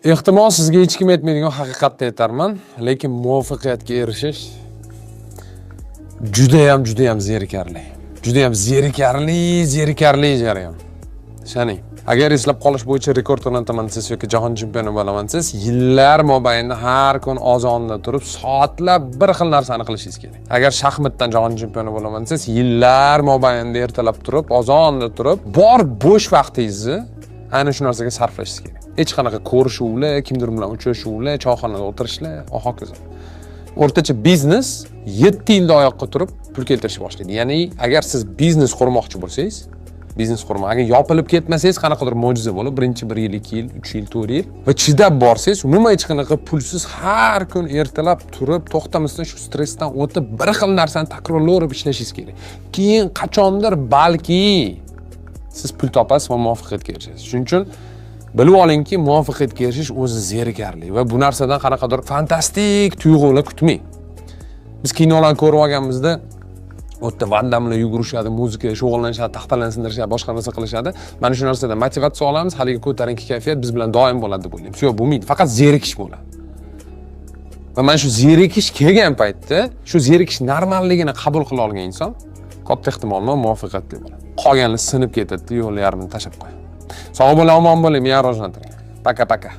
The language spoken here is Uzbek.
Ehtimol, sizga hech kim aytmaydigan haqiqatni aytarman, lekin muvaffaqiyatga erishish judayam, judayam zerikarli, judayam zerikarli, zerikarli jarayon. Ishoning, agar eslab qolish bo'yicha rekord o'rnataman desangiz yoki jahon chempioni bo'laman desangiz, yillar mobaynida har kun ozonda turib, soatlab bir xil narsani qilishingiz kerak. Agar shaxmatdan jahon chempioni bo'laman desangiz, yillar mobaynida ertalab turib, ozonda turib, bor bo'sh vaqtingizni aynan shu narsaga sarflashingiz kerak. Hech qanaqa ko'rishuvlar, kimdir bilan uchrashuvlar, choyxonada o'tirishlar va hokazo. O'rtacha biznes 7 yilda oyoqqa turib, pul keltirishni boshlaydi. Ya'ni agar siz biznes qurmoqchi bo'lsangiz, biznes qurma, agar yopilib ketmasangiz, qanaqadir mo'jiza bo'lib, birinchi bir yil, 2 yil, 3 yil, 4 yil va chidab borsangiz, umuman hech qanaqa pulsiz har kun ertalab turib, to'xtamasdan shu stressdan o'tib, bir xil narsani takrorlayverib ishlashingiz kerak. Keyin qachondir balki siz pul topasiz va muvaffaqiyatga erishasiz. Shuning uchun bilib olingki, muvaffaqiyatga erishish o'zi zerikarli va bu narsadan qanaqadir fantastik tuyg'ular kutmang. Biz kinolarni ko'rib olganimizda, u yerda Van Damlar yugurishadi, muzika shug'ullanishadi, taxtalarni sindirishadi, boshqa narsa qilishadi. Mana shu narsadan motivatsiya olamiz, haligi ko'tarinki kayfiyat biz bilan doim bo'ladi deb o'ylaymiz. Yo'q, bo'lmaydi, faqat zerikish bo'ladi. Va mana shu zerikish kelgan paytda, shu zerikish normalligini qabul qila olgan inson katta ehtimol bilan muvaffaqiyatli bo'ladi. Qolganlar sinib ketadi, yo'l yarmini tashlab qo'yadi. Sog' bo'ling, omon bo'ling, miyani rivojlantiring. Пока, пока.